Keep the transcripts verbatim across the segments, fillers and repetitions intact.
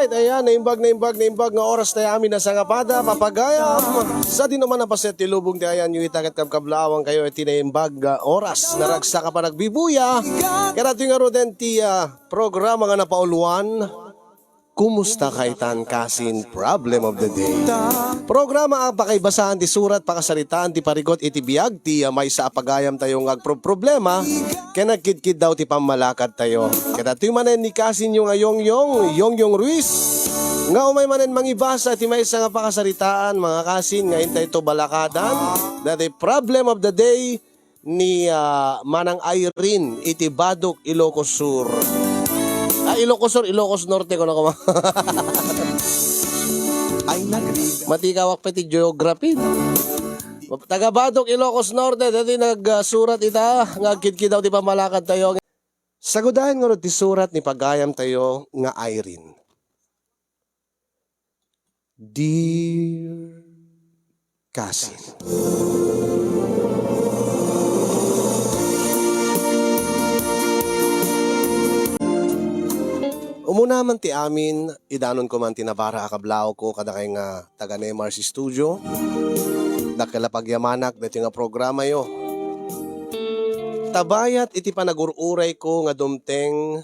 Ayan, naimbag, naimbag, naimbag nga oras tayo amin a sangapada, papagayam. Sa dinuman a paset ti lubong ti ayanyo ita ket kabkablaawangkayo iti naimbag nga oras. Naragsak a panagbibuya. Ket daytoy ngaruden ti, ah, programa nga napauluan, Kumusta ka itan, kasin? Problem of the day. Programa a pakaibasaan ti surat, pakasaritaan ti parigat iti biag ti, ah, maysa a pagayam tayo nga agproproblema ken agkidkiddaw ti pammalakad tayo. Ket daytoy manen ni kasinyo nga Yongyong, Yongyong Ruiz, nga umay manen mangibasa ti maysa nga pakasaritaan, mga kasin, nga intay to balakadan. Daytoy problem of the day, ni, ah, Manang Irene iti Badoc, Ilocos Sur. Ah, Ilocos Sur, Ilocos Norte, kuno koma. Ay, nagriga. Matikawak pa ti geography, no? Taga Badoc, Ilocos Norte, daytoy nagsurat ita, nga agkidkiddaw ti pammalakad tayo. Sagudayen ngarud ti surat ni pagayam tayo nga Irene. Dear Kasin. Umuna man ti amin, idanon ko man ti nabara a kablawko kadakay nga taga Nemar's Studio. Dakkel a pagyamanak daytoy nga programayo. Ta bayat iti panagur-urayko nga dumteng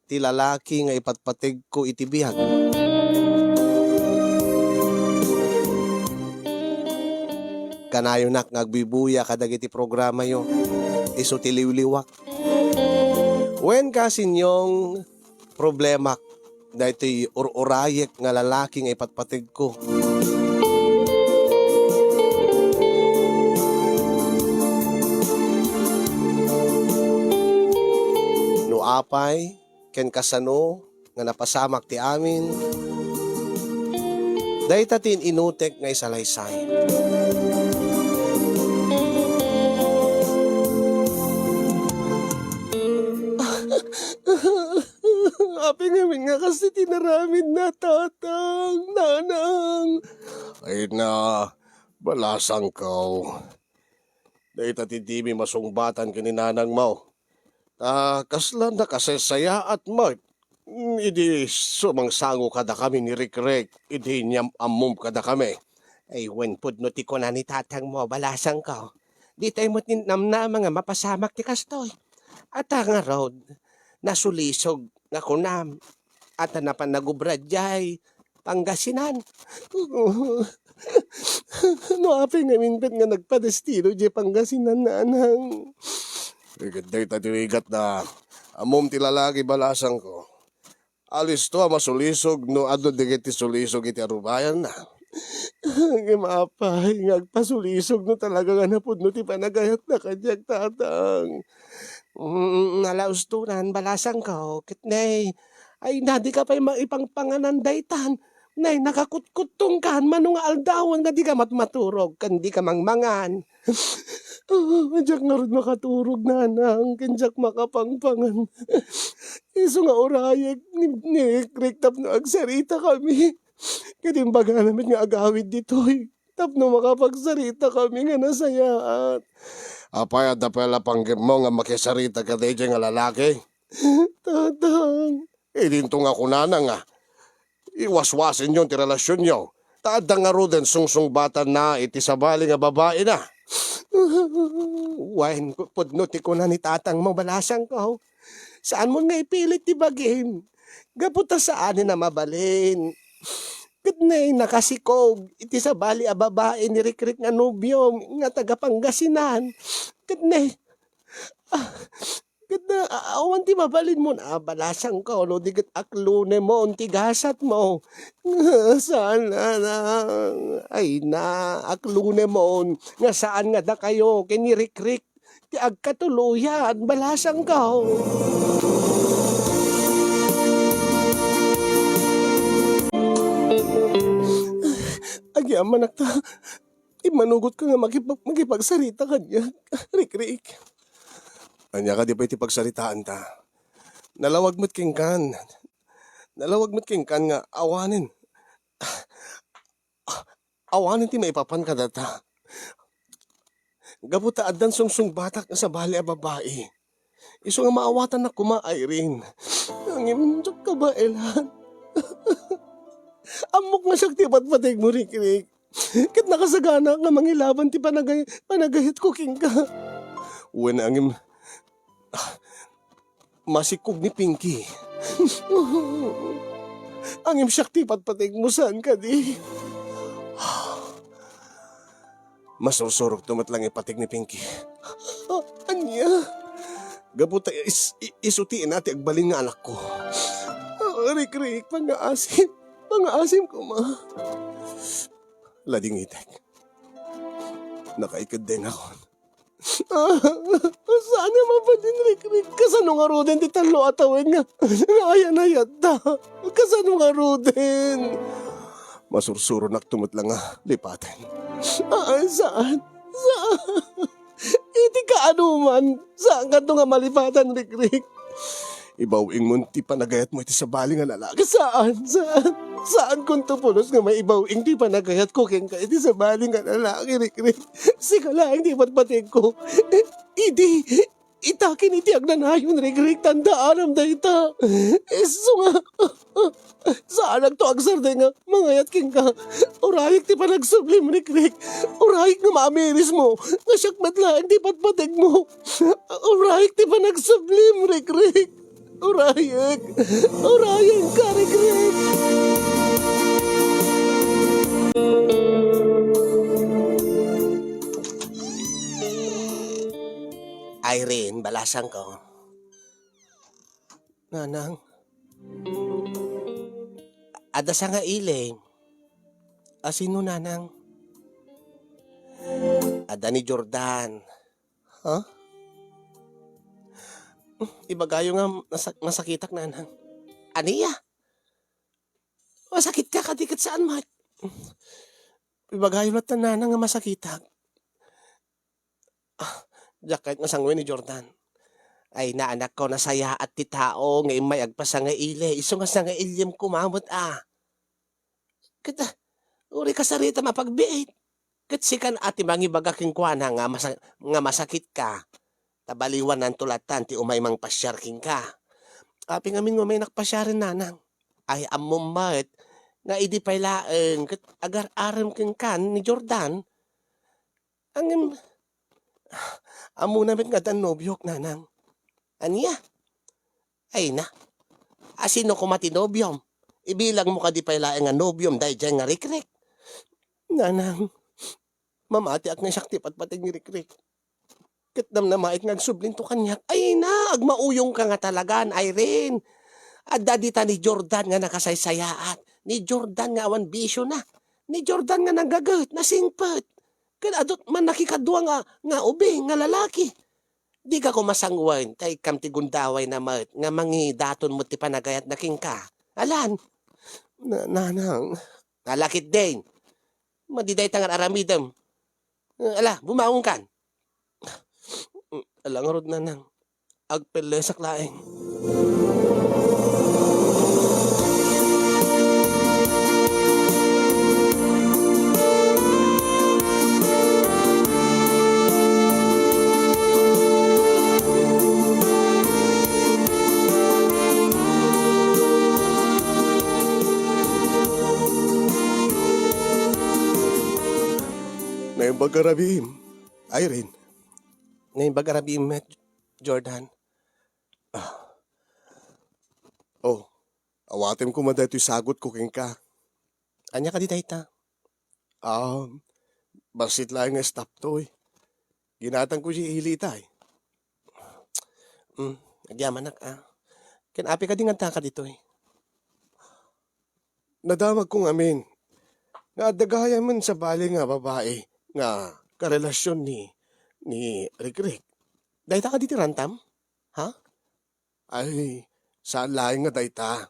ti lalaki nga ipatpategko iti biag. Kanayonak nga agbibuya kadagiti programayo, isu ti liwliwak. Wen, kasin, Yong, problemak daytoy ur-urayek nga lalaki nga ipatpategko. No apay, ken kasano nga napasamak ti amin, dayta ti in-inutek nga isalaysay. Apay ngamin nga kas ti inaramidna, tatang, nanang? Ay na, balasangko. Dayta ti dimi masungbatan ken ni nanangmo. Ta kasla nakasaysayaat met, mm, idi sumangsango kadakami ni Rikrek, idi inyam-ammom kadakami. Ay, wen pudno ti kuna ni tatangmo, balasangko. Ditay met namnama nga mapasamak ti kastoy. Ata ngarud, nasulisog nga kunam, ata napan nagubra diay Pangasinan. No apay ngamin ket nga nagpadestino diay Pangasinan, nanang? Rigat dayta ti rigat da. Ammom ti lalaki, balasangko. Alisto a masulisog no adu dagiti sulisog iti arubayanna. Ngem apay nga agpasulisog no talaga nga napudno ti panagayatna kaniak, tatang? Mm, nalauston, balasangko, ket nay, ay, na, dika pay maipangpanganan daytan. Nay, nakakutkuttongkan mano nga aldawen nga dika matmaturog ken dika mangmangan. Ah, diak ngarud makaturog, nanang, ken diak makapangpangan. Isu nga urayek ni, ni Rikrek tapno agsaritakami. Ket imbagana met nga agawid ditoy tapno makapagsaritakami nga nasayaat. Apay, adda pay la panggepmo nga makisarita kadaydiay nga lalaki? Tatang. Idinto nga kunana nga, iwaswasenyon ti relasionyo, ta adda ngaruden sungsungbatanna iti sabali nga babaina. Wen, pudno ti kuna ni tatangmo, balasangko. Saanmon nga ipilit ti bagim. Gapu ta saanen a mabalin. Ket nay, nakasikog iti sabali a babai ni Rikrek nga nobiom nga taga Pangasinan. Ket nay, ah, ket na, a-, awan ti mabalinmon a balasangko, no di ket aklunemon ti gasatmo. Saan, nanang? Ay na, aklunemon nga saan nga dakayo ken ni Rikrek ti agkatuloyan, balasangko. Agyamanak ta immanugotka nga makipag-, makipagsarita kaniak, Rikrek. Ania kadi pay ti pagsaritaanta? Nalawag met kenkan. Nalawag met kenkan nga awanen. Awanen ti maipapan kadata. Gapu ta addan sungsungbatak nga sabali a babai. Isu nga maawatannak koma, Irene. Ngem diak kabaelan. Ammok nga siak ti patpategmo, Rikrik. Ket nakasagana nga mangilaban ti panagay-, panagayatko kenka. Wen, ngem, ah, masikkog ni Pinky. Ngem siak ti patpategmo, saan kadi? Masursurokto met lang ipateg ni Pinky. Ah, ania? Gapu ta is-, i-, isu ti ina ti agbalin nga anakko. Ah, Rikrik, pangngaasim. Pangngaasim koma. Ladingitek. Nakaikeddengakon. Ah, saan nga mabalin, Rikrik? Kasano ngaruden ti tallo a tawen nga, nga ayan-ayatda? Kasano ngaruden? Masursuronakto met lang nga lipaten. Ah, saan? Saan? Iti kaanuman, saankanto nga malipatan, Rikrik. Ibaw-ingmo ti panagayatmo iti sabali nga lalaki. Saan, saan, saankonto pulos nga maibaw-ing ti panagayatko kenka iti sabali nga lalaki, Rikrik. Sika laeng ti patpategko. Idi, ita ken iti agnanayon, Rikrik, tandaanam dayta. Isu nga, saanakto agsardeng nga mangayat kenka. Urayek ti panagsublim, Rikrik. Urayek nga maamirismo nga siak met laeng ti patpategmo. Urayek ti panagsublim, Rikrik. Urayek. Urayek ka, Rikrik. Irene, balasangko. Nanang. Adda sangaili. A, sino, nanang? Adda ni Jordan. Ha? Ibagayo nga masak-, masakitak, nanang. Ania? Masakitka kadi ket saan met? Ibagayo latta, nanang, nga masakitak. Ah, diak kayat nga sanguen ni Jordan. Ay, na, anakko, nasayaat ti tao nga immay agpasangaili. Isu nga sangailiem koma met, a. Ket, ah, uray kasaritam a pagbiit. Ket sikan a ti mangibaga kenkuana nga masa-, nga masakitka. Ta baliwananto latta ti umay mangpasiar kenka. Apay ngamin nga umay nakpasiaren, nanang? Ay, ammom met nga idi pay laeng ket agar-arem kenka ni Jordan. Ngem, ammona met nga addan nobiok, nanang. Ania? Ay na. A, sino koma ti nobiom? Ibilangmo kadi pay laeng nga nobiom daydiay nga Rikrek? Nanang, mamatiak nga siak ti patpateg ni Rikrek. Ket namnamaek nga agsublinto kaniak. Ay na, agmauyongka nga talagan, Irene. Adda dita ni Jordan nga nakasaysayaat. Ni Jordan nga awan bisiona. Ni Jordan nga nanggaget, nasingpet. Ken adut man nakikadua nga, nga ubing nga lalaki. Dika koma sanguen, ta ikkam ti gundawayna met nga mangidaton met ti panagayatna kenka. Alan? Na-, nanang. Ala ketdin. Madi dayta nga ar-aramidem. Eh, ala, bumangonkan. Ala ngarud, nanang. Agpellesak laeng. Naimbag a rabiim, Irene. Naimbag a rabiim met, Jordan. Ah. Oh, awatem koma daytoy sagutko kenka. Ania kadi dayta? Ah, bassit laeng nga stop toy. Ginatangko diay ili itay. Hmm, agyamanak, a. Ken apay kadi nga adda kaditoy? Nadamagko ngamin nga adda gayamen sabali nga babai nga karelasion ni, ni Rikrek. Dayta kadi ti rantam? Ha? Ay, saan laeng nga dayta.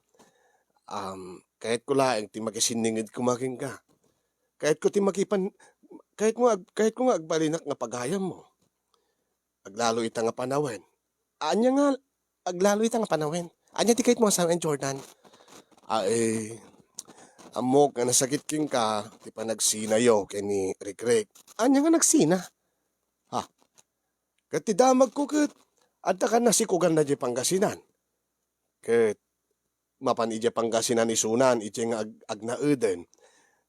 Um, kayatko laeng ti makisinninged koma kenka. Kayatko ti makipan-, kayatko nga ag-, kayatko nga agbalinak nga pagayammo. Aglalo ita nga panawen. Ania nga aglalo ita nga panawen? Ania ti kayatmo a sanguen, Jordan? Ay, ammok nga nasakit kenka ti panagsinayo ken ni Rikrek. Ania nga nagsina? Ha? Ket ti damagko ket adda kan nasikoganna diay Pangasinan. Ket mapan idiay Pangasinan isunan, idiay nga ag-, agnaeden.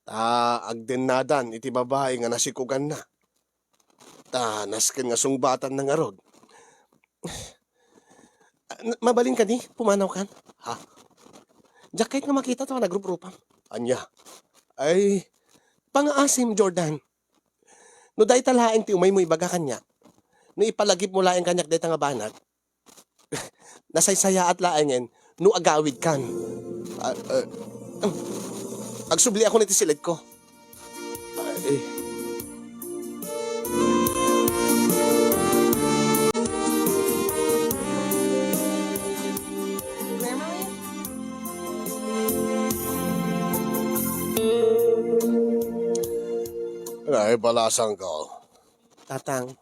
Ta agdennadan iti babai nga nasikuganna. Ta nasken nga sungbatanna ngarud. Ah, n-, mabalin kadi? Pumanawkan? Ha? Diak kayat nga makita ta panagruprupam. Ania? Ay, pangaasim, Jordan. No dayta laeng ti umaymo ibaga kaniak, no ipalagipmo laeng kaniak dayta nga banag, nasaysayaat laengen no agawidkan. Ah, ah, agsubliakon iti siledko. Ay. Ay, balasangko. Tatang.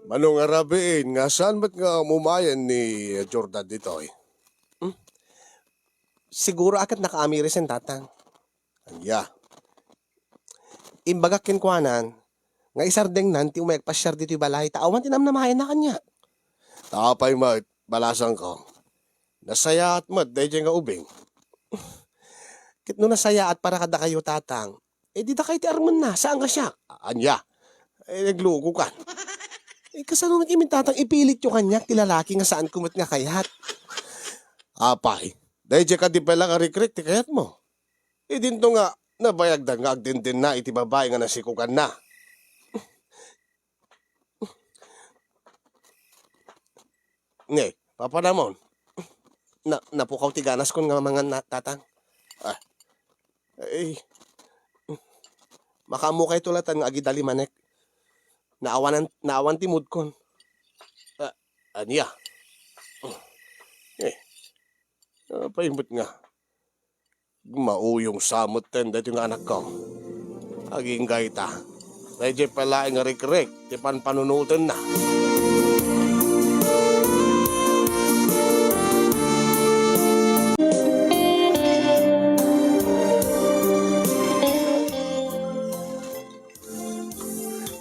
Mano nga rabiin nga saan met nga umumayen ni Jordan ditoy? Hmm? Siguro a ket nakaamiris, Tatang. Ania? Imbagak kenkuanan nga isardengnan ti umay agpasiar ditoy balay ta awan ti namnamaenna kaniak. Ta apay met, balasangko? Nasayaat met daydiay nga ubing. Ket no nasayaat para kadakayo, Tatang, eh, di dakay ti armenna, saan nga siak? Ania? Eh, naglukokan. Eh, kasano met ngamin, Tatang, ipilityo kaniak ti lalaki nga saanko met nga kayat? Apay, daydiay kadi pay la nga rikrek ti kayatmo? Idinto nga nabayagdan nga agdendenna iti babai nga nasikuganna. Ne, papanamon. Na, napukaw ti ganaskon nga mangan na, Tatang. Ah, ay, makaammo kayto latan nga agidali manek. Naawanan, naawan ti moodkon. Ah, ania? Eh, apay met nga? Mauyong sa metten daytoy nga anakko. Agingga ita. Daydiay pay laeng nga rikrek ti panpanunotenna.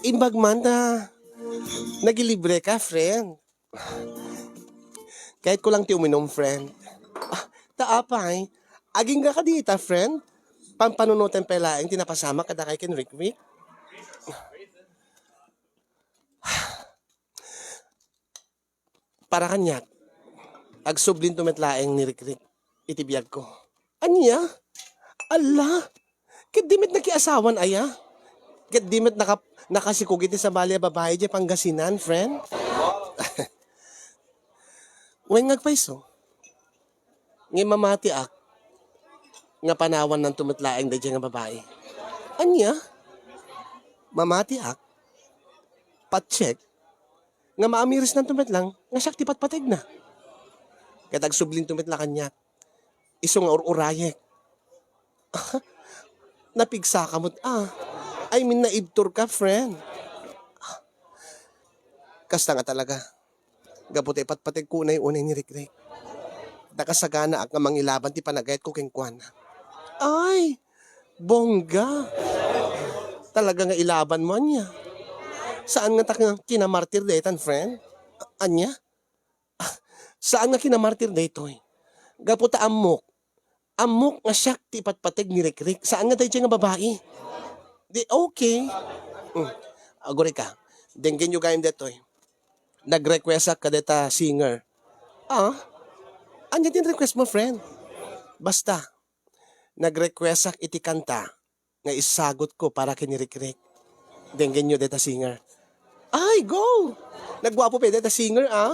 Imbag man ta, nagilibre ka, friend. Kayatko lang ti uminom, friend. Ah, ta apay, agingga kadi ita, friend? Pampanunoten pay laeng ti napasamak kadakay ken Rikrik. Para kaniak, agsublinto met laeng ni Rikrik iti biagko. Ania? Alla! Ket di met nakiasawan aya? Ket di met naka-, nakasikog iti sabali a babai idiay Pangasinan, friend? Wen nga agpayso, ngem mamatiak nga panawannanto met laeng daydiay nga babai. Ania? Mamatiak? Patsek? Nga maamirisnanto met lang nga siak ti patpategna. Ket agsublinto met la kaniak. Isu nga ur-urayek. Napigsaka met, ah. I mean, naibturka, friend. Kasta nga talaga. Gapu ta ipatpategko unay-unay ni Rikrik. Nakasaganaak nga mangilaban ti panagayatko kenkuana. Ay, bongga. Talaga nga ilabanmo, ania? Saan nga ta nga kinamartir daytan, friend? A-, ania? Saan nga kinamartir daytoy? Gapu ta ammok. Ammok nga siak ti ipatpateg ni Rikrik. Saan nga daytoy nga babai? Di, okay. Mm. Agurayka. Denggenyo gayam daytoy. Nag-requestak kadayta singer. Ah? Ania ti request mo, friend? Basta, nag-requestak iti kanta nga isagutko para ken ni Rikrik. Denggenyo dayta singer. Ay, go! Nagguapo pay dayta singer, ah.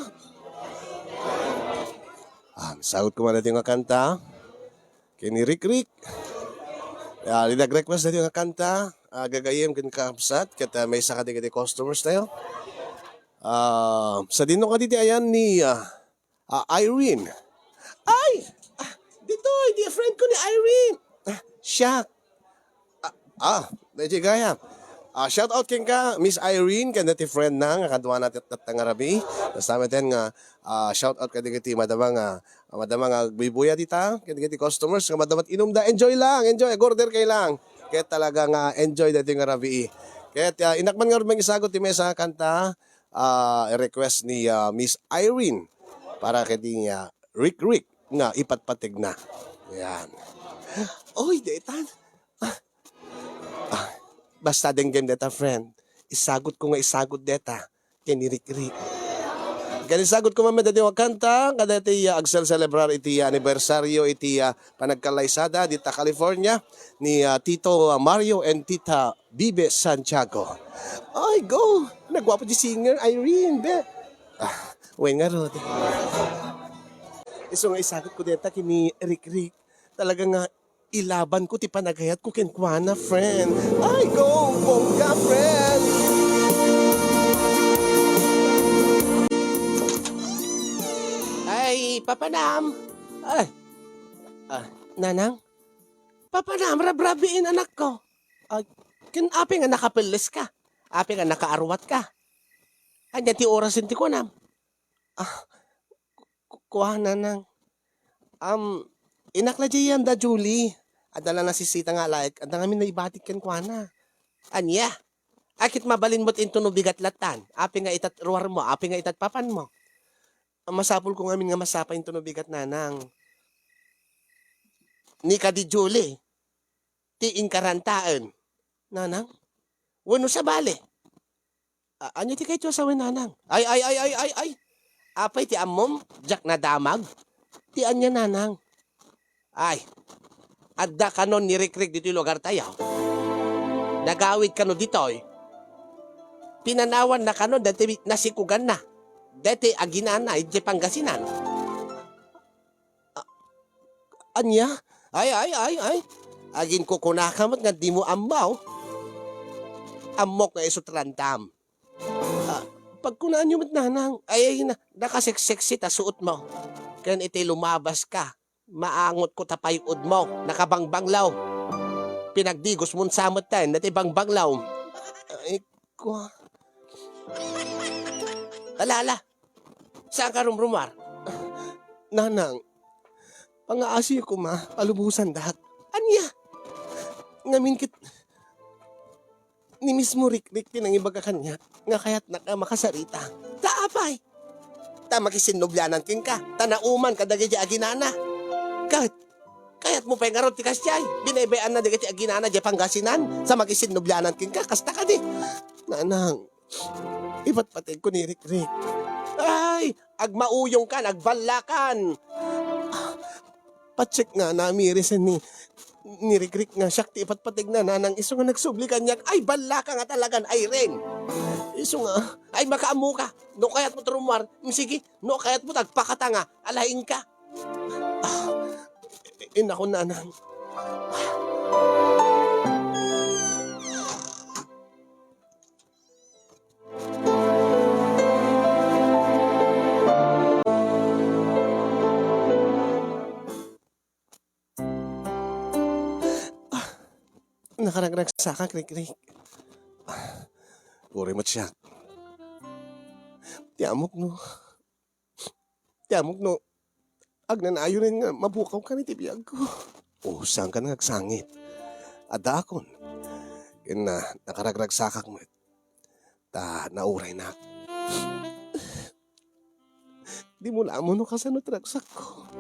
Ah, sagutko man daytoy nga kanta ken ni Rikrik. Ah, di nag-request daytoy nga kanta, ah, gagayyem ken kakabsat, ket, ah, maysa kadagiti customers tayo. Ah, sadino kadi ti ayan ni, ah, Ah, Irene. Ay! Ah, ditoy, di friend ko ni Irene. Ah, siak. Ah, ah, daytoy gayam. Ah, shout out kenka, Miss Irene, ken daytoy friend na, nga kaduana ti tatta nga rabii. Basta met nga, ah, shout out kadagiti madama nga, ah, madama nga agbuybuya dita, kadagiti customers nga madama ti inumda. Enjoy lang, enjoy, order kay lang. Ket talaga nga enjoy daytoy nga rabii. Ket, ah, innak man nga mangisagut ti maysa nga kanta, ah, request ni, ah, Miss Irene para ken ni, ah, Rick Rick. nga ipatpategna. Yan. Oy, detan. Ah, ah, basta denggem deta, friend. Isagutko nga isagutko deta ken ni Rikrik. Ken isagutko man daytoy a kanta kadaytoy, ah, agselselebrar iti, ah, anibersaryo iti, ah, panagkallaysada dita California ni, ah, Tito, ah, Mario and Tita Bibe Santiago. Ay, go! Nagwapo ti singer, Irene, be. Ah, wen ngarud. Isu nga isagutko deta ken ni Rikrik. Talaga nga ilabanko ti panagayatko kenkuana, friend. Ay, go! Bongga, friend! Ay, papanam! Ay! Ah, nanang? Papanam, rabrabiin, anakko. Ay, ken apay nga nakapelles ka? Apay nga nakaarwat ka? Ania ti orasen ti kunam? Ah, ku-, kua, nanang. Am, innak la diay da Julie. Adda la nasisita nga alaek, adda ngamin naibatik kenkuana. Ania? Ay, ket mabalin met intono bigat lattan. Apay nga itat ruarmo, apay nga itat papanmo. Am, masapulko ngamin nga masapa intono bigat, nanang. Ni kadi Julie, ti inkarantaen. Nanang? Wenno sabali? A-, ania ti kayatyo a sawen, nanang? Ay, ay, ay, ay, ay, ay. Apay ti ammom, diak nadamag? Ti ania, nanang? Ay, adda kanon ni Rikrik ditoy lugartayo. Nagawid kano ditoy. Pinanawanna kano daytoy nasikuganna. Daytoy aginana idiay Pangasinan. A-, ania? Ay, ay, ay, ay. Aginkukunaka met nga dimo ammo. Ammok nga isu ti randam. Ah, pagkunaanyo met, nanang, ay, ay, na-, nakaseksexy ta suotmo. Ken iti lumabas ka, maangotko ta pay-odmo, nakabangbanglaw. Pinagdigosmon sa met tayo, daytoy bangbanglaw. Ay, ko. Ala, ala. Saan ka rumrumar? Nanang, pangaasiyo koma, palubosandak. Ania? Ngamin ket, ni mismo Rikrik ti nangibaga kaniak nga kayatnak a makasarita. Ta apay? Ta makisinnublianan kenka, ta nauman kadagiti aginana. Ket, kayatmo pay ngarud ti kasdiay? Binaybay-anna dagiti aginana diay Pangasinan, sa makisinnublianan kenka, kasta kadi? Nanang, ipatpategko ni Rikrik. Ay, agmauyongkan, agballakan. Patsek nga namirisen ni, ni Rikrik nga siak ti ipatpategna, nanang, isu nga nagsubli kaniak. Ay, ballaka nga talagan, Irene. Isu nga, ay, makaammoka. No kayatmo ti rummuar, mm, sige. No kayatmo ti agpakatanga, alaingka. Ah, inako, nanang. Ah, nakaragragsakak, Rikrik. Ah, uray met siak. Ti ammok no, ti ammok no agnanayon nga mapukawkan iti biagko. O, saankan nga agsangit. Addaakon. Ken na, nakaragragsakak met. Ta nauraynak. Dimo la ammo no kasano ti ragsakko.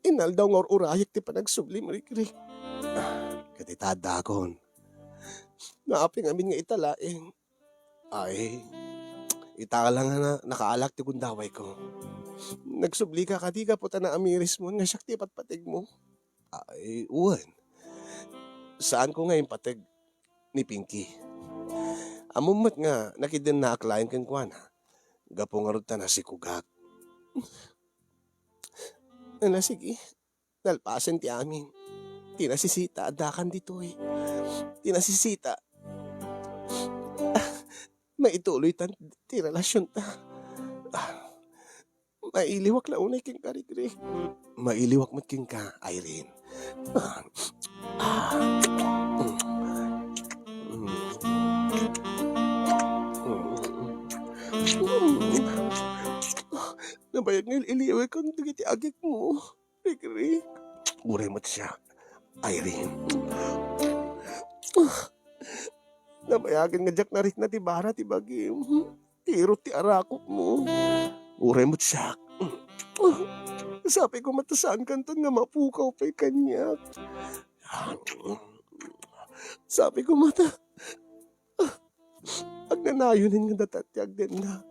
Inaldaw nga ur-urayek ti panagsublim, Rikrik. Ket ita addaakon. Naapay ngamin nga ita laeng. Ay, ita la nga na-, nakaalak ti gundawayko. Nagsublika kadi gapu ta naamirismon nga siak ti ipatpategmo? Ay, wen. Saanko nga impateg ni Pinky. Ammom met nga nakidennaak laeng kenkuana. Gapu ngarud ta nasikugak. Ala, sige. Nalpasen ti amin. Ti nasisita, addakan ditoy. Ti nasisita. Maituloytan ti relasionta. Ah, mailiwak la unay kenka, Rikrik. Mailiwak met kenka, Irene. Ah. Ah. Mm. Mm. Mm. Nabayag nga il-iliwek dagiti agikmo. Rikrik. Uray met siak, Irene. Nabayagen nga diak narikna ti bara ti bagim. Irot ti arakupmo. Uray met siak. Sapay koma ta saankanton nga mapukaw pay kaniak. Sapay koma ta agnanayonen nga data ti agdenna.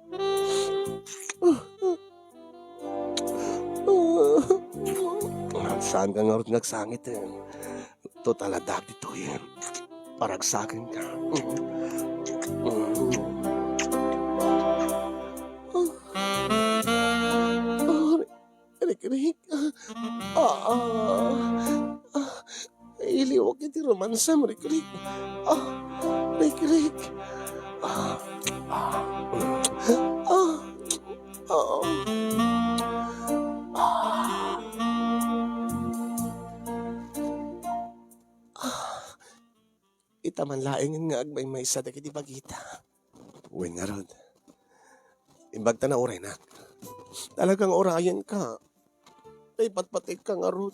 Saanka ngarud nga agsangiten. Total, adda ditoy. Paragsakenka. Rikrik. Ah, ah, ah, iliwak iti romansam, Rikrik. Ah, Rikrik. Ah, ah, ah, ah, ah. Ita man laengen nga agmaymaysa dagiti bagita. Wen ngarud, imbag ta nauraynak. Talaga nga urayenka. Naipatpategka ngarud.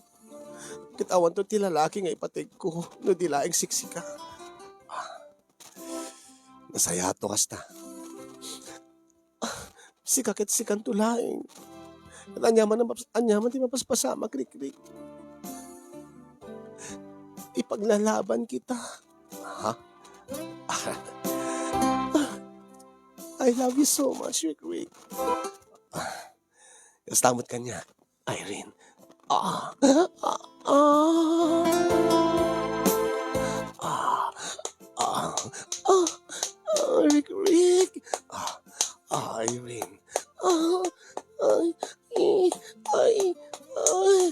Ket awanto ti lalaki nga ipategko no di laeng siksika. Ah, nasayaat no kasta. Ah, sika ket sikanto laeng. Ket aniaman a mapas-, aniaman ti mapaspasamak, Rikrik. Ipaglalaban kita. Ha? I love you so much, Rikrik. Kasta met kaniak, Irene. Ah, ah, ah, ah, ah, ah, ah, Rikrik. Ah, ah, Irene. Ah, ay, eh, ay, ay.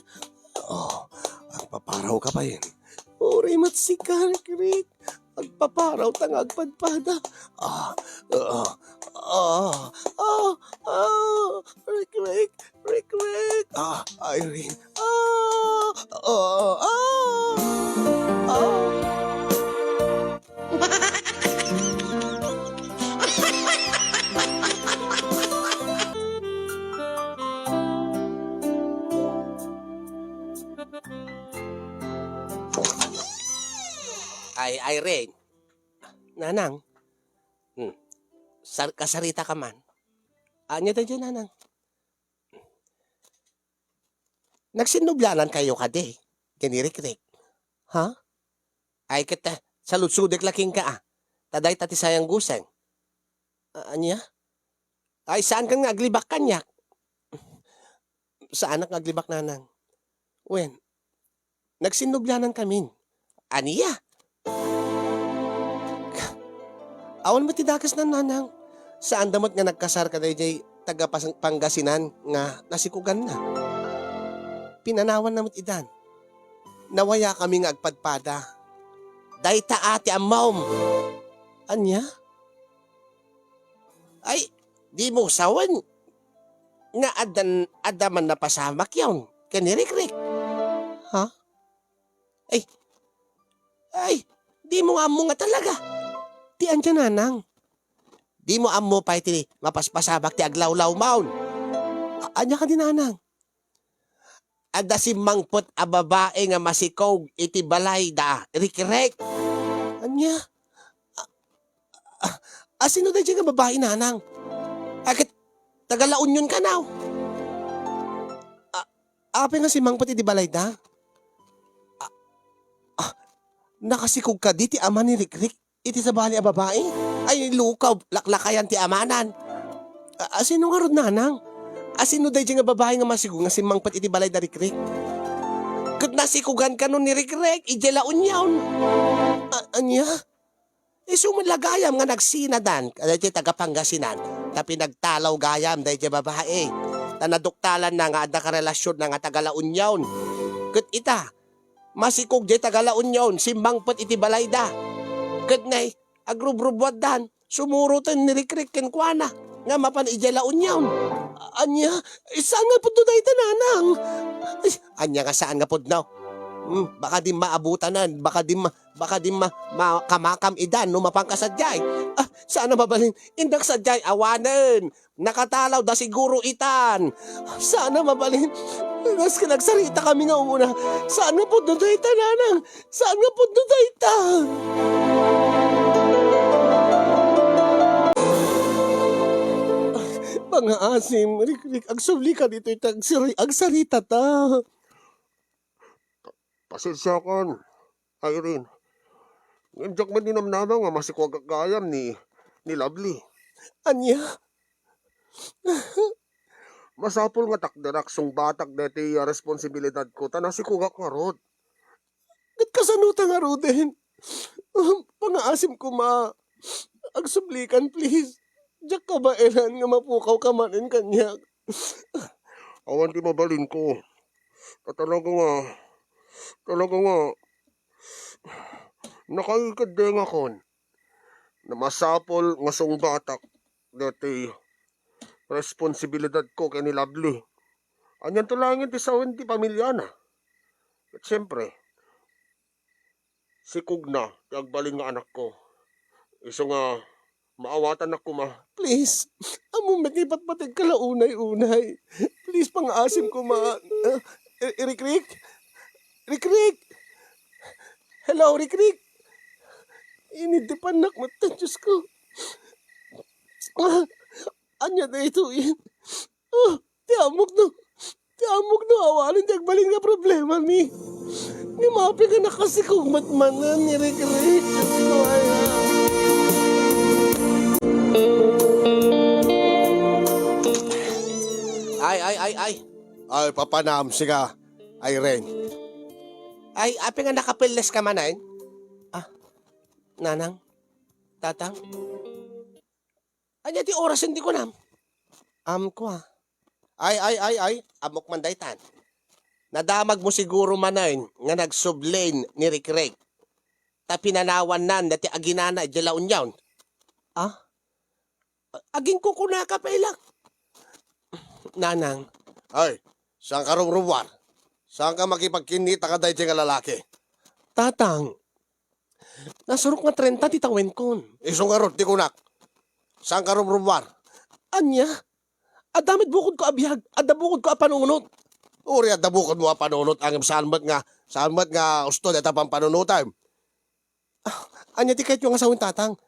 Oh, agpaparaw ka pa, Irene. Uray met sika, Rikrik. Agpaparaw ta nga agpadpada. Ah, ah, ah, ah, ah, Rikrik, Rikrik. Ah, Irene. Ah, ah, ah, ah. Ay, Irene. Nanang. Hmm. Sar-, kasarita ka man. Ania daydiay, Nanang? Nagsinnublianan kayo kadi ken ni Rikrik? Ha? Ay, ket, ah, saludsodek la kenka, ah. Ta dayta ti sayang guseng. A-, ania? Ay, saankan nga aglibak kaniak? Saanak nga aglibak, Nanang. Wen, nagsinnublianan kamin. Ania? Awan met ti dakesna, Nanang. Saanda met nga nagkasar kadaydiay taga Pas-, Pangasinan nga nasikuganna. Pinanawanna met idan. Nawayakami nga agpadpada. Dayta a ti ammom. Ania? Ay, dimo sawen nga addan, adda man napasamakyon ken ni Rikrik. Ha? Ay, ay, dimo nga ammo nga talaga. Ti ania, Nanang? Dimo ammo pay ti mapaspasamak ti aglawlawmon. A-, ania kadi, Nanang? Adda simmangpet a babai nga masikog iti balayda, Rikrik. Ania? A-, a-, asino daydiay nga babai, Nanang? A, ket taga La Union kano? A-, apay nga simmangpet iti balayda? A-, a, nakasikog kadi ti ama ni Rikrik iti sabali a babai? Ay, lukaw, laklakayan ti amanan. A-, asino ngarud, Nanang? Asino daydiay nga babai nga masikog nga simmangpet iti balayda, Rikrik? Ket nasikugan kano ni Rikrik idiay La Union. A-, ania? Isu met la gayam nga nagsinadan kadaydiay taga Pangasinan, ta pinagtalaw gayam daydiay babai. Ta naduktalanna nga adda karelasionna nga taga La Union. Ket ita, masikog diay taga La Union, simmangpet iti balayda. Ket nay, agrubrubuatdan, sumuroten ni Rikrik kenkuana nga mapan idiay La Union. Ania? Saan nga pudno dayta, Nanang? Ay, ania nga saan nga pudno? Hmm, baka di maabutanan, baka di ma-, baka di ma-, ma-, kamakam idan no mapanka sadiay. Ah, saan a mabalin, indak sadiay awanen. Nakatalawda siguro itan. Saan a mabalin. Maski nagsaritakami nga umuna. Saan nga pudno dayta, Nanang? Saan nga pudno dayta? Pangaasim, Rikrik, agsubli ka ditoy ta agsari-, agsaritata. Pasensiakan, Irene. Ngem diak met ninamnama nga masikuagak gayam ni, ni Lovely. Ania? Masapul nga takderak sungbatak daytoy a responsibilidadko ta nasikugak ngarud. Ket kasano ta ngaruden? Pangaasim koma. Agsublikan, please. Diak kabaelan nga mapukaw ka manen kaniak. Awan ti mabalinko. Ta talaga nga, talaga nga, nakaikeddengakon. Na masapul nga sungbatak daytoy responsibilidadko ken ni Lovely. Anianto laengen ti sawen ti pamiliana? Ket siempre, sikugna ti agbalin nga anakko. Isu nga maawatannak koma. Please, ammom met nga ipatpategka la unay-unay. Please, pangaasim koma. Ah, Ri-, Rikrik? Rikrik! Hello, Rikrik! Iniddipannak met, Diosko. Ah, ania daytoy? Ah, ti ammok no, ti ammok no awanen ti agbalin nga problemami. Ngem apay nga nakasikog met manen ni Rikrik? Diosko, ay, ah. Ay, ay, ay, ay. Ay, papanam, sika, Irene. Ay, apay nga nakapelles ka manen? Ah, Nanang, Tatang. Ania ti orasen ti kunam? Am, kua. Ay, ay, ay, ay, ammok man daytan. Nadamagmo siguro manen nga nagsublin ni Rikrik. Ta pinanawannan dati aginana idiay La Union. Ah? Agingkukunaka pay la. Nanang. Ay, saanka rumrummuar? Saanka makipagkinnita kadaydiay nga lalaki? Tatang, nasurok nga trenta ti tawenkon. Isu ngarud ti kunak. Saanka rumrummuar? Ania? Adda met bukodko a biag, adda bukodko a panunot. Uray adda bukodmo a panunot, ngem saan met nga, saan met nga usto dayta pampanunotem? Ah, ania ti kayatyo nga sawen, Tatang?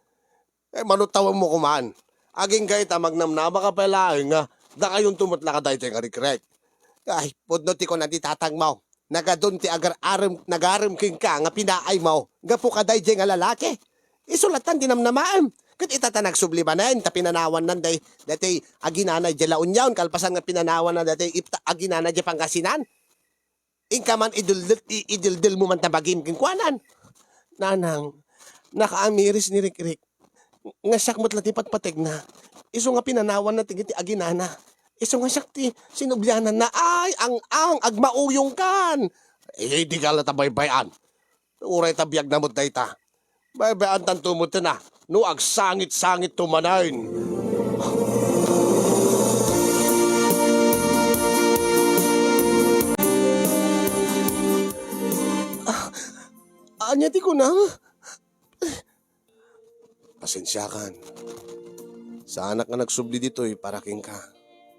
Eh, mano tawenmo koman. Agingga ita, magnamnama ka pay laeng nga dakayonto met la kadaydiay nga Rikrik. Ay, pudno ti kuna ti tatangmo. Nagadun ti agar-arem, nagarem kenka nga pinaaymo gapu kadaydiay nga lalaki. Isu latta ti namnamaem. Ket ita ta nagsubli manen ta pinanawannan day, daytoy aginana idiay La Union, kalpasan nga pinanawannan daytoy ipta-, aginana idiay Pangasinan. Inka man idildil, i-, idildilmo man ta bagim kenkuanan. Nanang, nakaamiris ni Rikrik. Nga siak met la ti patpategna. Isu nga pinanawanna ti, ti aginana. Isu nga siak ti sinubliananna. Ay, ang-ang, agmauyongkan. Eh, di ka la ta baybay-an. Uray ta biagna met dayta. Baybay-antanto met a, no agsangit-sangitto manen. Ah, ania ti kunam? Pasensiakan. Saanak nga nagsubli ditoy para kenka.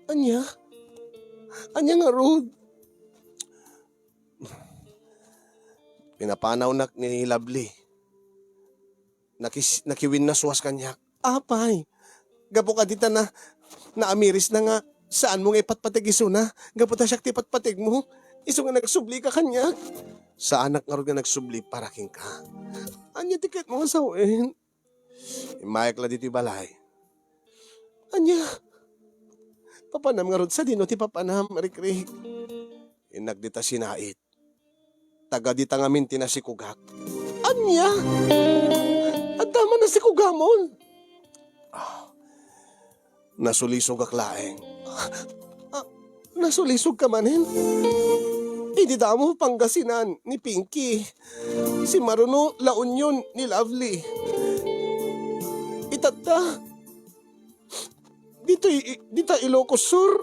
Ania? Ania ngarud? Pinapanawnak ni Lovely. Nakis-, nakiwinnaswas kaniak. Apay, gapu kadita na, naamirisna nga saanmo nga ipatpateg isuna, gapu ta siak ti patpategmo, isu nga nagsublika kaniak. Saanak ngarud nga nagsubli para kenka. Ania ti kayatmo nga sawen? Immayek la ditoy balay. Ania? Papanam ngarud, sadino ti papanam, Rikrik? Innak dita sinait. Taga dita ngamin ti nasikugak. Ania? Adda man nasikugamon? Ah, nasulisogak laeng. Ah, nasulisogka manen? Idi damo Pangasinan ni Pinky, si Maruno La Union ni Lovely. Itatta, ditoy, dita Ilocos Sur.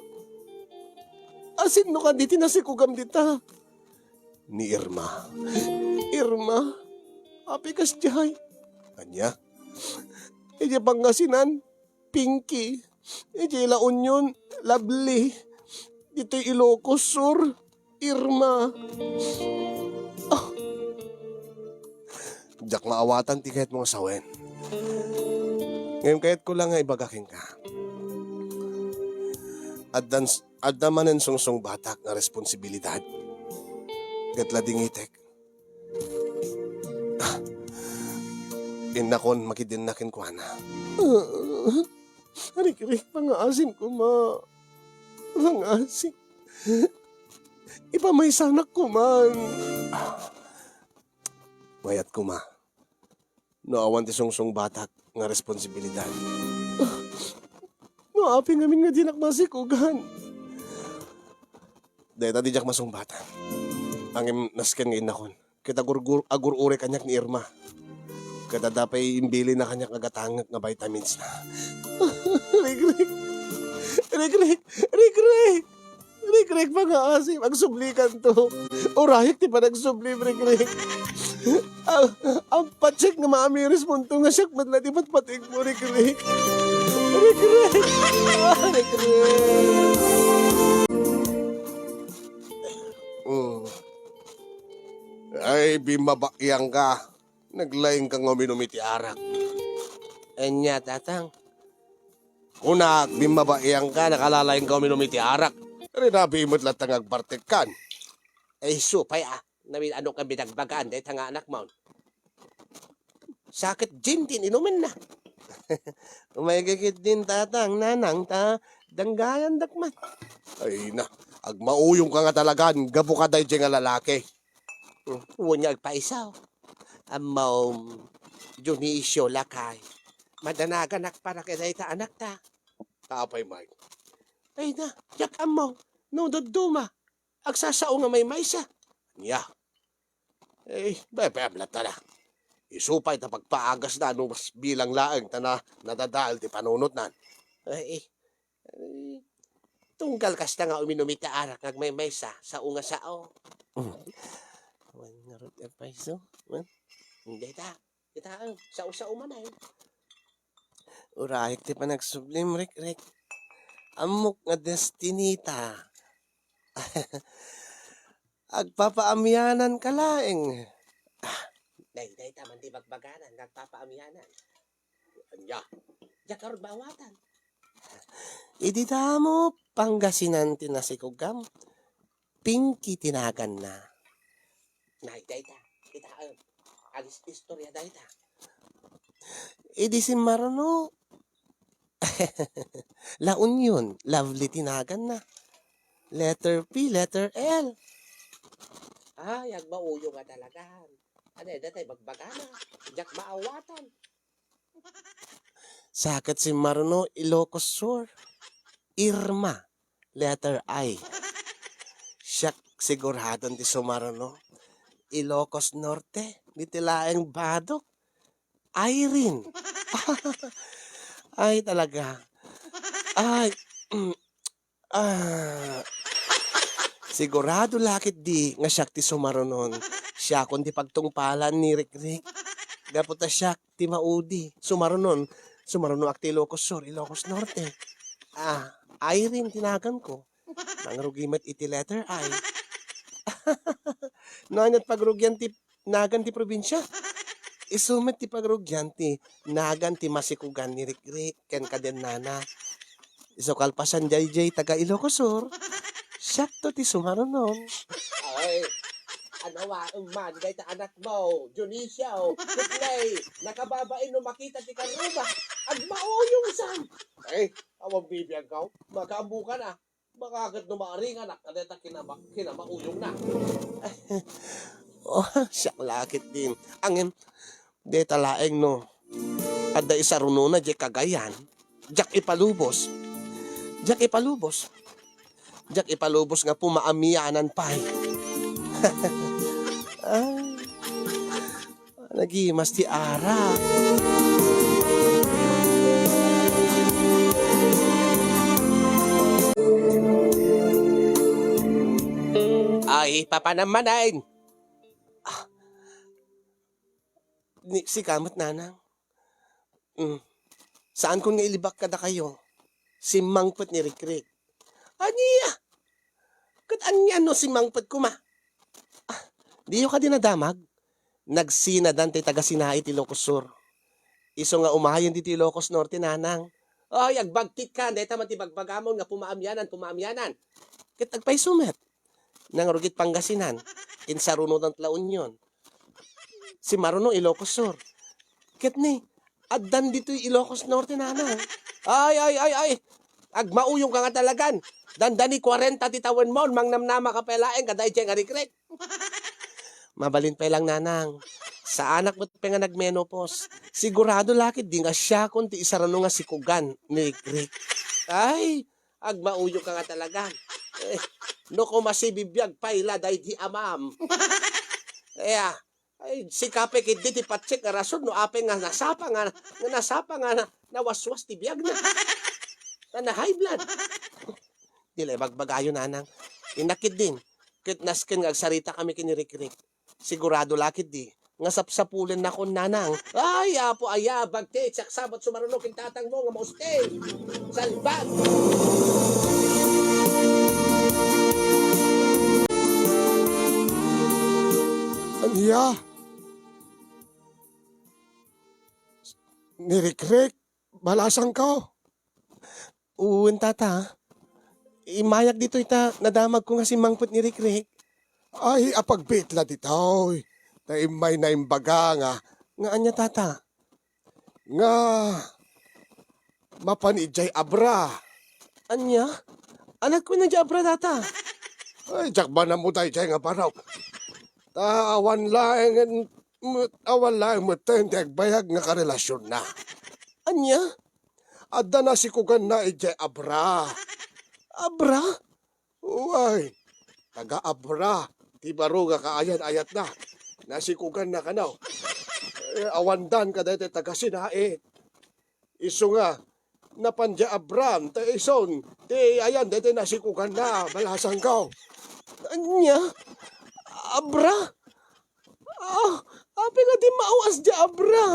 Asinno kadi ti nasikugam dita? Ni Irma. Irma? Apay kasdiay? Ania? Idiay Pangasinan, Pinky. Idiay La Union, Lovely. Ditoy Ilocos Sur, Irma. Ah. Diak maawatan ti kayatmo nga sawen. Ngem kayatko la nga ibaga kenka. Addan, adda manen sungsungbatak nga responsibilidad. Ket la dingitek. Innakon makidinna kenkuana. Rikrik, pangaasim koma. Pangaasim. Ipamaysanak koman. Mayat koma. No awan ti sungsungbatak nga responsibilidad. No apay ngamin nga dinak masikugan. Dayta diak masungbat. Ngem nasken nga innakon. Ket agur-, agur-uri kaniak ni Irma. Ket adda pay imbilina kaniak nga gatangek nga vitamins na. Rikrik! Rikrik! Rikrik! Rikrik, pangaasim, agsublikanto. Urayek ti panagsublim, Rikrik. Ang, ang patsek nga maamirismonto nga siak met la ti patpategmo, Rikrik. Rikrik! Ah, Rikrik! Mm. Ay, bimmabakyang ka. Naglaing ka nga uminum iti arak. Ania, Tatang? Kunak, bimmabakyang ka, nakalalaing ka uminum iti arak. Rinabi met latta nga agbartekkan. Ay, supay, ah. Namin ano ka binagbagaan, dayta nga anakmo. Saket gin ti inumenna. Umay ka ketdin, Tatang, Nanang, ta danggayandak man. Ay na, agmauyong ka nga talagan, gapu ka daydiay nga lalaki. Hmm, wen nga agpaiso. Ammom, Dionisio, lakay. Madanaganak para kadayta anakta. Apay, Mike? Ay na, diak ammo. No dadduma, agsasao nga maymaysa. Nia. Eh, bebem latta na. Isu pay ta pagpaagasna no mas bilang laeng ta na nadadael ti panunotnan. Ay, eh, tunggal kasta nga uminum iti arak nga agmaymaysa, sao nga sao. Awan ngarud ti agpaiso. Hmm? Dayta, kita, sao-sao man ay. Urayek ti panagsublim, Rikrik. Ammok nga destinita. Agpapaamianan ka laeng. Day, dayta man ti bagbaganan nga agpapaamianan. Ania? Diak ngarud maawatan. Idi damo Pangasinan ti nasikugam, Pinky ti naganna. Nay, dayta, kitaem. Agis-istorya dayta. Idi simmaruno, La Union, Lovely ti naganna. Letter P, letter L. Ay, agmauyong nga talagan. Ano, dayta ti bagbagana? Diak maawatan. Saket simmaruno, Ilocos Sur. Irma, letter I. Siak siguradon ti sumaruno. Ilocos Norte, ditoy laeng badok. Irene. Ay, talaga. Ay, mm, ah. Sigurado la ketdi nga siak ti sumarunon. Siakon ti pagtungpalan ni Rikrik. Gapu ta siak ti maudi. Sumarunon, sumarunoak ti Ilocos Sur, Ilocos Norte. Ah, Irene ti naganko. Nangrugi met iti letter I. No ania't pagrugian ti nagan ti probinsia? Isu met ti pagrugian ti nagan ti masikugan ni Rikrik ken kadennana. Isu kalpasan daydiay taga Ilocos Sur, siakto ti sumarunon. Ay, ano wa, man, dayta anakmo, Dionisio, Tuklay, nakababain no makita ti karruba, agmauyong san. Ay, awan bibiag kaw, makaambukan a. Baka ket no maaringanak, kadayta kinama-, kinamauyongna. Oh, siak la ketdin. Ngem, dayta laeng no adda isarunona diay Cagayan, diak ipalubos. Diak ipalubos. Diak ipalubos nga pumaamianan pay. Ah. Nagimas ti arak. Ay, papanam manen. Ah. Ni, sika met, Nanang. Mm. Saankon nga ilibak kadakayo. Simmangpet ni Rikrik. Ania? Ket ania no simmangpet koma? Ah, diyo kadi nadamag? Nagsinadan ti taga-Sinai ti Ilocos Sur. Isu nga umayen ditoy Ilocos Norte, Nanang. Ay, agbagkit ka, dayta man ti bagbagamon nga pumaamianan, pumaamianan. Ket agpayso met. Nangrugit Pangasinan, insarunodan La Union. Si Maruno, Ilocos Sur. Ket ni, addan ditoy Ilocos Norte, nanang. Ay, ay, ay, ay. Agmauyong ka nga talagan. Dandani kwarenta ti tawenmo, mangnamnama ka pay laeng kadaydiay nga rikrek. Mabalin pay lang, nanang. Saanak met pay nga nagmenopause. Sigurado la ketdi nga siakon ti isaruno nga sikogan ni Rikrek. Ay, agmauyong ka nga talaga. Eh, no koma sibibiag pay la daydi amam. Aya, ay, sika pay ketdi ti patsek nga rason no apay nga nasapa nga, nga nasapa nga na, nawaswas ti biagna. Nga na-high blood. Di la ibagbagayo, nanang. Innak ketdin. Ket nasken nga agsarita kami ken ni Rikrek. Sigurado la ketdi nga sapsapulennakon, nanang. Ay, Apo, aya, bagti, siak sa met sumaruno ken tatangmo nga maustil. Salbag! Ania? Ni Rikrek? Balasangko? Wen, tata. Immayak ditoy ta nadamagko nga simmangpet ni Rikrek. Ay, apagbiit la ditoy. Ta immay naimbaga nga, nga ania, tata? Nga mapan idiay Abra. Ania? Ania kunana diay Abra, tata? Ay, diak man ammo daydiay nga barok. Ta awan laeng met, awan laeng metten ti agbayag nga karelasionna. Ania? Adda nasikoganna idiay Abra. Abra? Uay, taga-Abra ti baro nga kaayan-ayatna. Nasikoganna kano. Eh, awandan kadaytoy taga-Sinaid. Isu nga, napan diay Abra, ta isun, ti ayan daytoy nasikoganna, balasangko. Ania? Abra? Ah, apay nga dimmaw kasdiay Abra?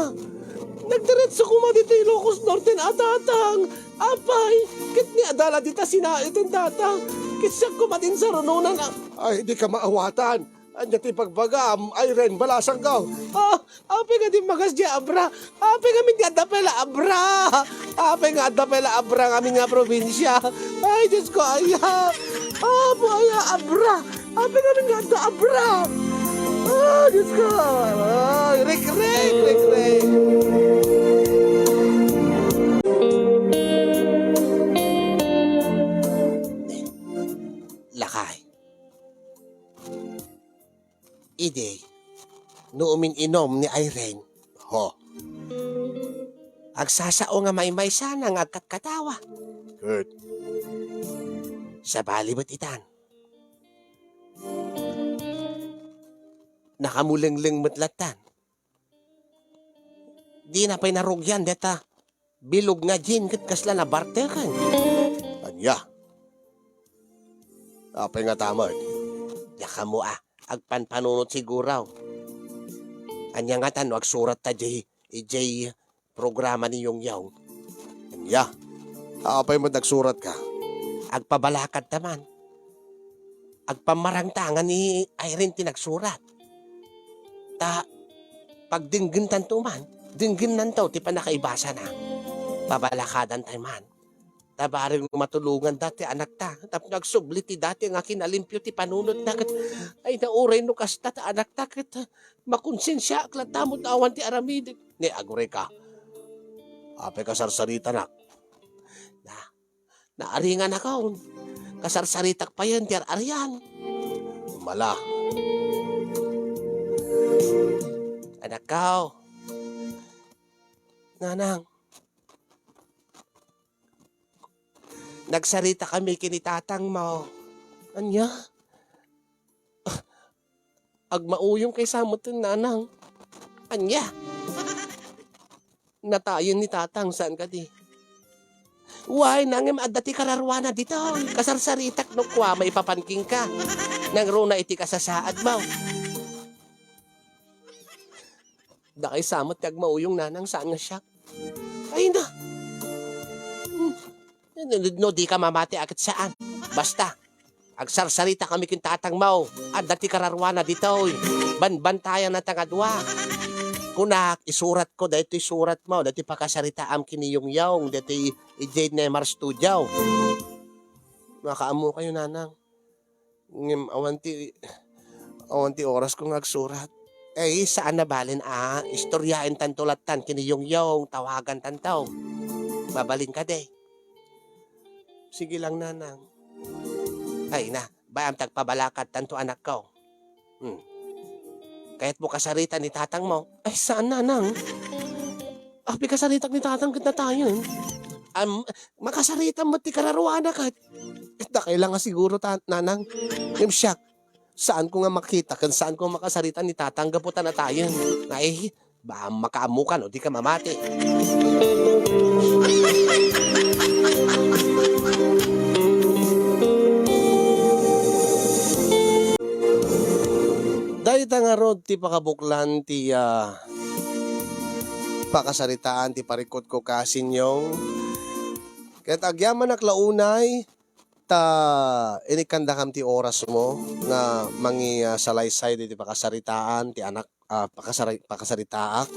Nagdiretso koma ditoy Ilocos Norte a tatang. Apay, ket ni adda la dita Sinaid, tata. Ket siak koma ti insarunonan a... Ay, dika maawatan. Ania ti ibagbagam, Irene, balasangko? Ah, apay nga dimmaw kasdiay Abra? Apay ngamin nga adda pay la Abra? Apay nga adda pay la Abra ngamin nga probinsia? Ay, Diosko, aya. Apo, aya, Abra. Apay ngamin nga adda Abra? Ah, Diosko. Ay, Rikrek, Rikrek. Lakay. Idi, no umin-inom ni Irene, ho, agsasao nga maymaysana nga agkatkatawa. Ket sabali met itan. Nakamulengleng met lattan. Dina pay narugian deta bilog nga gin ket kasla nabarteken. Ania? Apay ngata met? Diak ammo a, agpanpanunot siguro. Ania ngata no agsurat ta diay, idiay programa ni Yongyong? Ania? Apay met agsuratka? Agpabalakad ta man. Agpammarangta nga ni Irene ti nagsurat. Ta, pagdenggentanto man, denggennanto ti pannakaibasana. Pabalakadan tay man. Ta bareng matulongan dati anakta, tapno agsubli ti dati nga kinalimpio ti panunotna ket, ay, nauray no kasta ta anakta ket makonsensiaak latta met awan ti aramidek. Ni, aguray ka. Apay kasarsaritanak? Na, Naaringanakon. Kasarsaritak payen ti ar-arian. Mala. Anakko. Nanang. Nagsarita kami ken ni tatangmo. Ania? Agmauyong kaysa metten, nanang. Ania? Natayen ni tatang, saan kadi? Way, nangem adda ti kararuana ditoy. Kasarsaritak no kua, maipapan kenka. Nangruna iti kasasaadmo. Dakay sa met ti agmauyong, nanang, saan nga siak? Ay na! Hmm. No, no, no, dika mamati, a ket saan. Basta, agsarsarita kami ken tatangmo. Adda ti kararuana ditoy. Banbantayanna ta nga dua. kunak, isuratko, daytoy suratmo, daytoy pakasaritaam ken ni Yongyong, daytoy idiay Nemar Studio. Makaammokayo, nanang. Ngem awan ti, awan ti orasko nga agsurat. Eh, saan a balen a, istoryaentanto lattan ken ni Yongyong, tawagantanto. Mabalin kadi? Sige lang, nanang. Ay na, bay-am ta agpabalakadtanto, anakko. Hmm. Kayatmo kasaritan ni tatangmo? Ay, saan, nanang? Apay kasaritak ni tatang ket natayen? Am, makasaritam met ti kararuana ket. Ket dakay la nga siguro ta, nanang. Ngem siak, saanko nga makita ken saanko nga makasaritan ni tatang gapu ta natayen. Ay, bay-am, makaammoka no dika mamati. Dayta ngarud ti pakabuklan ti, ah, pakasaritaan ti parikutko, Kasinyong. Ket agyamanak la unay ta inikkandakam ti orasmo nga mangi-, ah, salaysay diti pakasaritaan ti anak, ah, pakasari-, pakasaritaak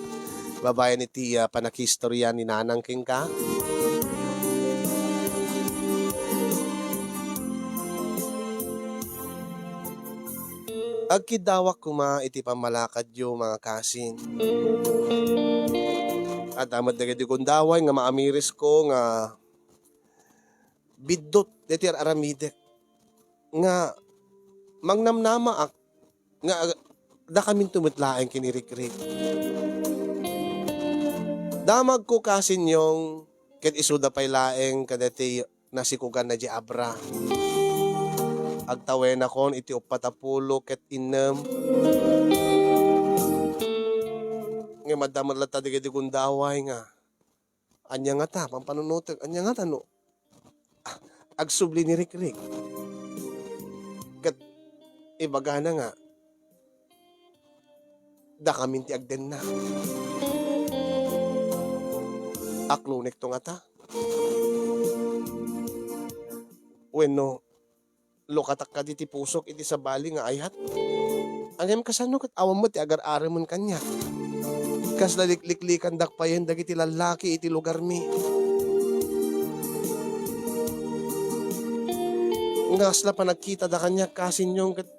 babaen iti, ah, panakiistorya ni nanang kenka. Agkiddawak koma iti pammalakadyo, mga kasin. Adda met dagiti gundaway nga maamirisko nga biddut daytoy ar-aramidek nga mangnamnamaak nga ag-, dakaminto met laeng ken ni Rikrik. Damagko, Kasinyong, ket isuda pay laeng kadaytoy nasikuganna diay Abra. Agtawenakon iti uppat a pulo ket innem. Ngem adda met latta dagiti gundaway nga, "Ania ngata, pampanunotek, ania ngata no, ah, agsubli ni Rikrik?" Ket ibagana nga, "Dakamin ti agdenna." Aklonekto ngata? Wenno, lukatak kadi ti pusok iti sabali nga ayat? Ngem kasano ket awan met ti agar-aremen kaniak? Kasla likliklikandak payen dagiti lallaki iti lugarmi. Nga kasla panagkitada kaniak, Kasinyong, ket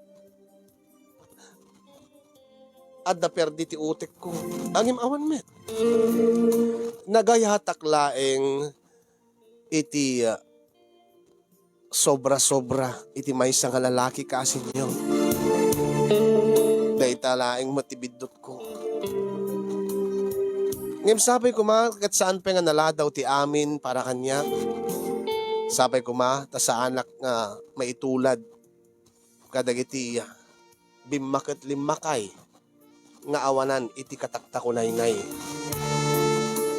adda perdi ti utekko. Ngem awan met. Nagayatak laeng iti, ah, sobra-sobra iti maysa nga lalaki, Kasinyong. Dayta laeng met ti biddutko. Ngem sapay koma ket saan pay nga naladaw ti amin para kaniak. Sapay koma ta saanak nga maitulad kadagiti bimmaket-limmakay nga awanan iti kataktakunaynay.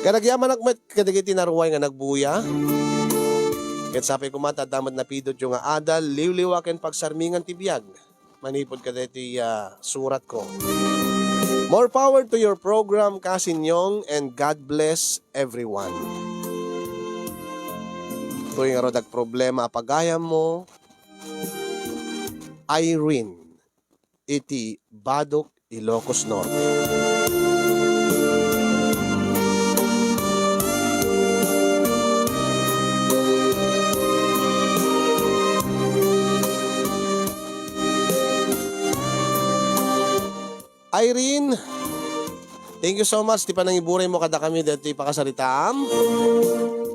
Ket agyamanak met kadagiti naruay nga nagbuya. Ket sapay koma ta adda met napidutyo nga adal, liwliwa ken pagsarmingan ti biag manipud kadaytoy, ah, suratko. More power to your program, Kasinyong, and God bless everyone. Toy ngarud agproblema a pagayammo, Irene, iti Badoc, Ilocos Norte. Irene, thank you so much ti panangiburaymo kadakami ditoy pakasaritaam.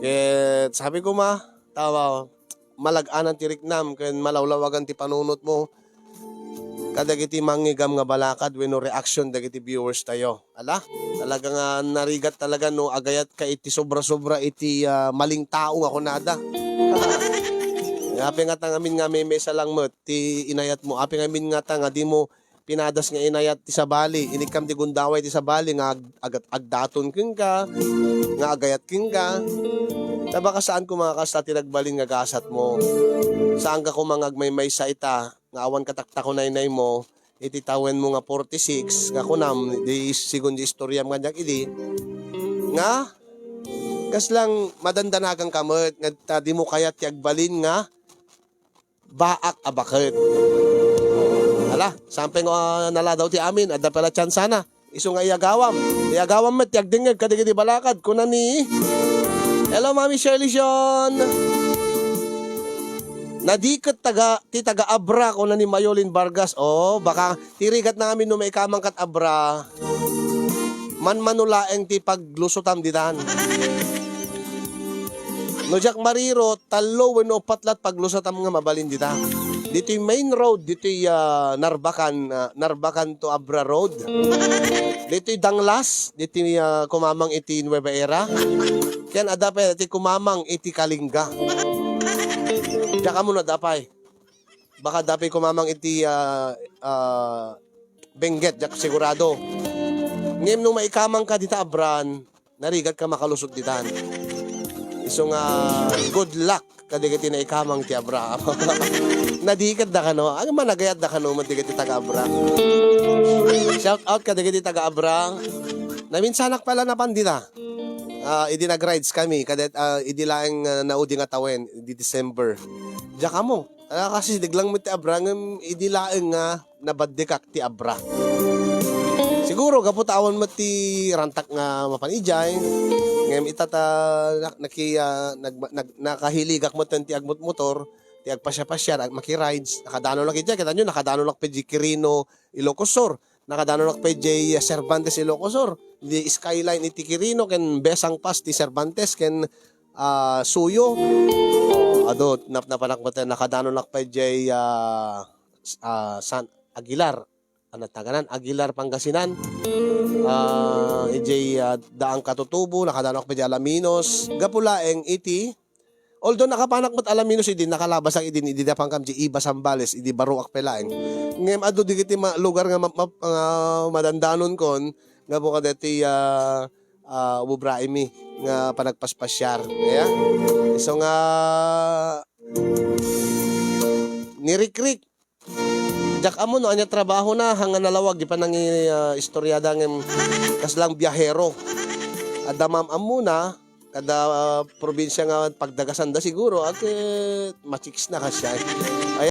Ket sapay koma, ta malag-anan ti riknam ken malawlawagan ti panunotmo kadagiti mangngegam nga balakad wenno reaction dagiti viewers tayo. Ala, talaga nga narigat talaga no agayatka iti sobra-sobra iti, ah, maling tao nga kunada. Apay ngata ngamin nga maymaysa lang met ti inayatmo? Apay ngamin ngata nga dimo pinadas nga inayat ti sabali, inikkam ti gundaway ti sabali nga ag-, ag-, agdaton kenka, nga agayat kenka? Ta baka saan koma nga kasta ti nagbalin nga gasatmo. Saanka koma nga agmaymaysa ita nga awan kataktakunaynaymo iti tawenmo nga forty-six nga kunam, di segun di istoriam kaniak idi, nga kaslang madandanaganka met nga ta dimo kayat ti agbalin nga baak a baket. Ala, sampay nga, ah, naladaw ti amin, adda pay la tiyansana. Isu nga iyagawam. Iyagawam met ti agdengngeg kadagiti balakad, kuna ni, "Hello, Mami Shirley Sean." Nadiket taga, ti taga Abra, kuna ni Mayolin Vargas. Oh, baka ti rigatna amin no maikamang kat Abra. Manmano laeng ti paglusotam ditan. No diak marirot, tallo wenno uppat la't paglusotam nga mabalin dita. Ditoy main road, ditoy, ah, Narbacan, ah, Narbacan to Abra Road. Ditoy Danglas, ditoy, ah, kumamang iti Nueva Era. Ken adda pay ti kumamang iti Kalinga. Diak ammo no adda pay. Baka adda pay kumamang iti, ah, ah, Benguet, diak sigurado. Ngem no maikamang ka dita Abra, narigat ka makalusot ditan. Isu nga, good luck kadagiti naikamang ti Abra. Nadiket da kano, ang managayat da kano, man dagiti taga Abra. Shout out kadagiti taga Abra. Naminsanak pala napan dita. Ah, idi nag-rides kami, kadet, ah, idi laeng, ah, naudi nga tawen, idi December. Diak ammo. Ah, kasi sigeg lang met ti Abra, ngem idi laeng nga nabaddekak ti Abra. Siguro, gapu ta awan met ti rantak nga mapan idiay, ngem ita ta nak-, naki-, ah, nag-, nag-, nakahiligak met ti agmotmotor, ti agpasiapasiar, ag-, makirides, nakadanonak idiay, kitaenyo, nakadanonak pay idiay Quirino, Ilocos Sur. Nakadanonak pay idiay Cervantes, Ilocos Sur. Di Skyline iti Quirino ken Besang Pass ti Cervantes ken, ah, Suyo. Adu, nap-, napanak met, nakadanonak pay idiay, ah, s-, ah, San Aguilar. Ano taganan? Aguilar, Pangasinan. Ah, idiay, ah, Daang Katutubo, nakadanonak pay idiay Alaminos. Gapu laeng iti Although nakapanak met Alaminos idi, nakalabasak idi, idi napankami idiay Iba, Zambales, idi baroak pay laeng. Ngem adu dagiti ma-, lugar nga ma-, ma-, nga madandanon kon, nga buka deti, ah, ah, ububraimi nga panagpaspasiar. Aya? Isu nga nirikrik Diak ammo no ania trabahona, haan nga nalawag, di pa nangi-, ah, istoriada ngem kaslang biyahero. Adda maam-ammona, kada, ah, probinsia nga pagdagasanda siguro, ket machiksna ka siya. Ay,